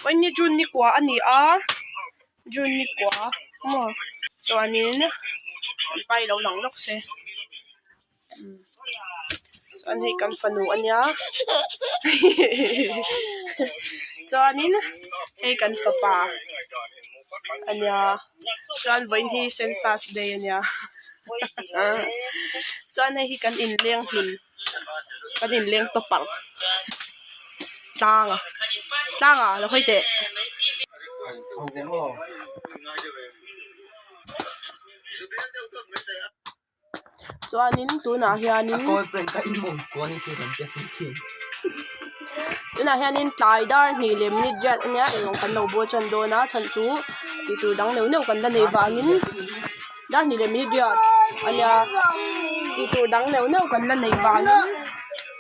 Vawiin hi June ni kua a ni a June ni kua maw chuanin kan pa hi lo lang lawk se chuan hei kan fanu a nia chuanin hei kan fapa a nia chuan vawiin hi census day a nia chuan hei hi kan inleng hlim kan inleng tawp ang tlanga tlanga lo hawi teh. Chuanin tunah hianin tunah hianin tlai dar hnih leh minute riat ania eirawng kan lo bawl tan dawn a chhan chu tih tur dang neuh neuh kan la neih vangin dar hnih leh minute riat ania tih tur dang neuh neuh kan la neih vangin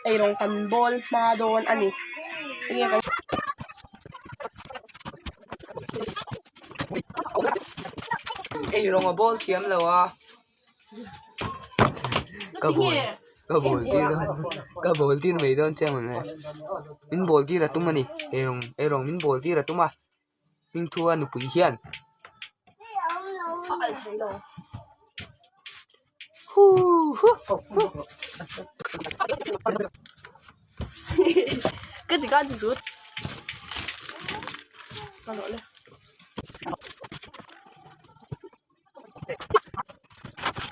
eirawng kan bawl hma dawn a ni. Eirawng a bawl thiam lo a ka bawl ka bawl tir ka bawl tir mai dawn che mawle min bawl tir a tum a ni eirawng eirawng min bawl tir a tum a hmingthua nupui hian.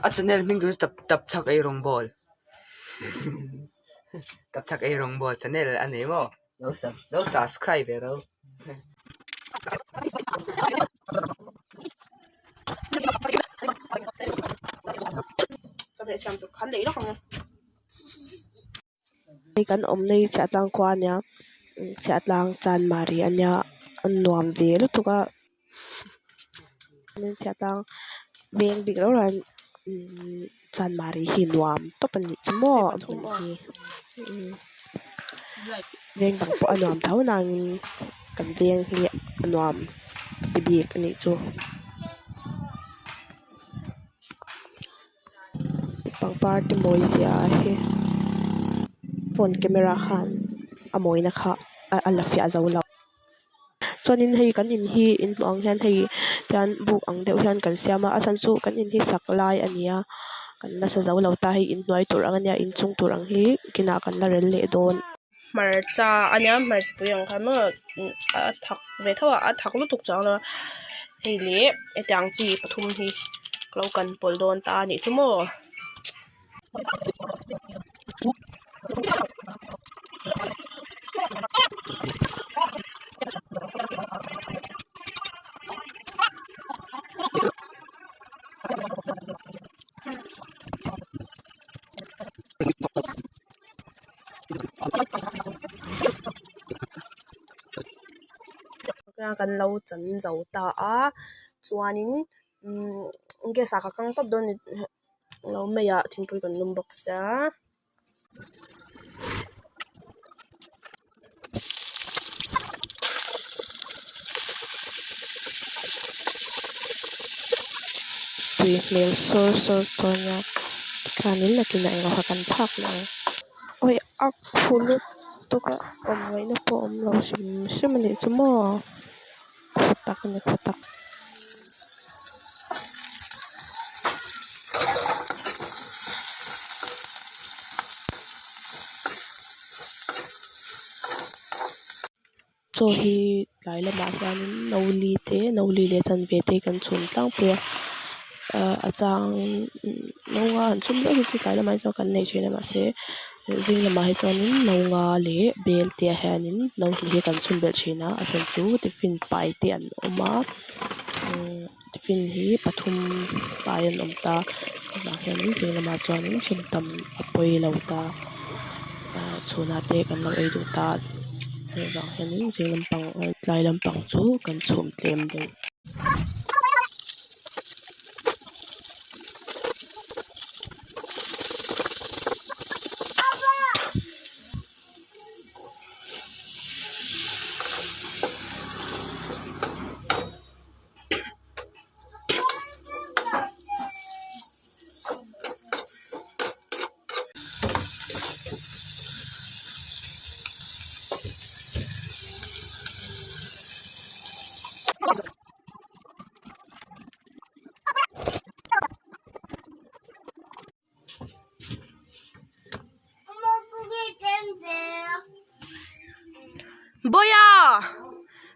A channel hming chu tap tap chhak ei rawng bawl tap chhak ei rawng bawl channel a nei maw lo sub lo subscribe ve ro. Hei kan awmna hi chhiahtlang khua a nia chhiahtlang chanmari a nia a nuam ve lutuk a chhiahtlang veng bik rau rau hian chanmari hi nuam tawp a nih chu maw a hmun hi veng dang pawh a nuam tho nangin kan veng hi a nuam ti bik a nih chu. Pangpar te mawi zia hi phone camera khan a mawina kha a la fiah zo lo chuanin hei kan in hi in hmuh ang hian hei tian buk ang deuh hian kan siam a a chhan chu kan in hi sak lai a ni a kan la sa zo lo ta hei inhnuai tur ang a nia inchung tur ang hi kinah kan la rel leh dawn. Hmarcha a nia hmarcha pui ang khan maw a thak ve tho a a thak lutuk chuang lo a hei leh hetiang chi pathum hi ka lo kan pawlh dawn ta a nih chu maw. Kan lo chan zo ta a chuanin umm gas ah ka kang tawp dawn a ni lo mei ah thingpui kan lum bawk sia. Tui hmel sawr sawr chuan a tikhanin nakinah englo kha kan phak leh ang awi a khu lutuk a awm ngaihna pawh a awm lo hrim hrim a nih chu maw khu tak a ni khu tak. Chaw hi tlai lamah hianin no li te no li leh chanve te kan chhum tlangpui a ahh a chang no nga han chhum zeuh hi chu tlai lamah hi chuan kan nei thin a mahse zing lamah hi chuanin no nga leh bel te ah hianin no hnih hi kan chhum belh thin a a then chu tiffin pai te an awm a umm tiffin hi pathum pai an awm ta chuvang hianin zing lamah chuanin chhum tam a pawi lo ta ahh chhunah te kan lo ei duh ta chuvang hianin zing lampang tlai lampang chu kan chhum tlem deuh.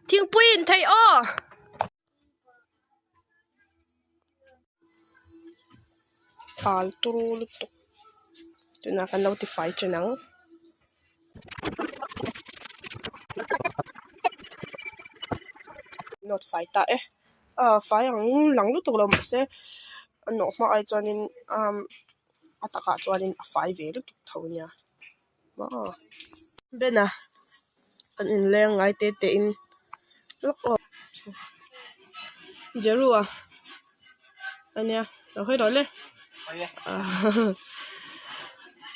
Thingpui in theih aw. Pal turu lutuk tunah kan lo tifai chen ang. Nawt fai ta e ah fai ang lang lutuk lo mahse a nawh hma ai chuanin umm a takah chuanin a fai ve lutuk tho nia aw Ben a kan inleng ngai te te in lawk aw Jeru a ania lo hawi rawh le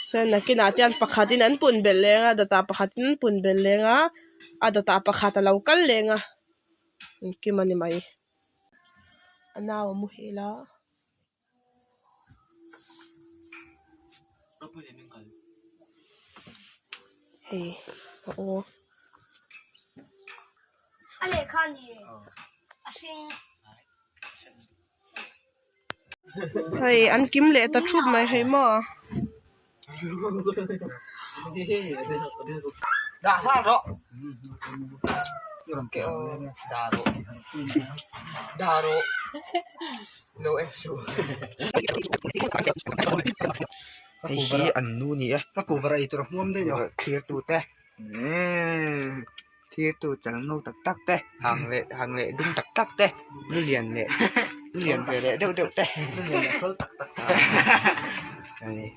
chuan nakinah te hian pakhatin an pun belh leng a dawtah pakhatin an pun belh leng a a dawtah pakhat a lo kal leng a engkim a ni mai a nau a muhil a. Hei a aw. Hei an kim leh ta thup mai hei maw. Hei hi an nu a ni a thlir tute thlir tu chal ngo tak tak te hang leh hang leh dum tak tak te lu lian leh lu lian ve leh deuh deuh te a ni.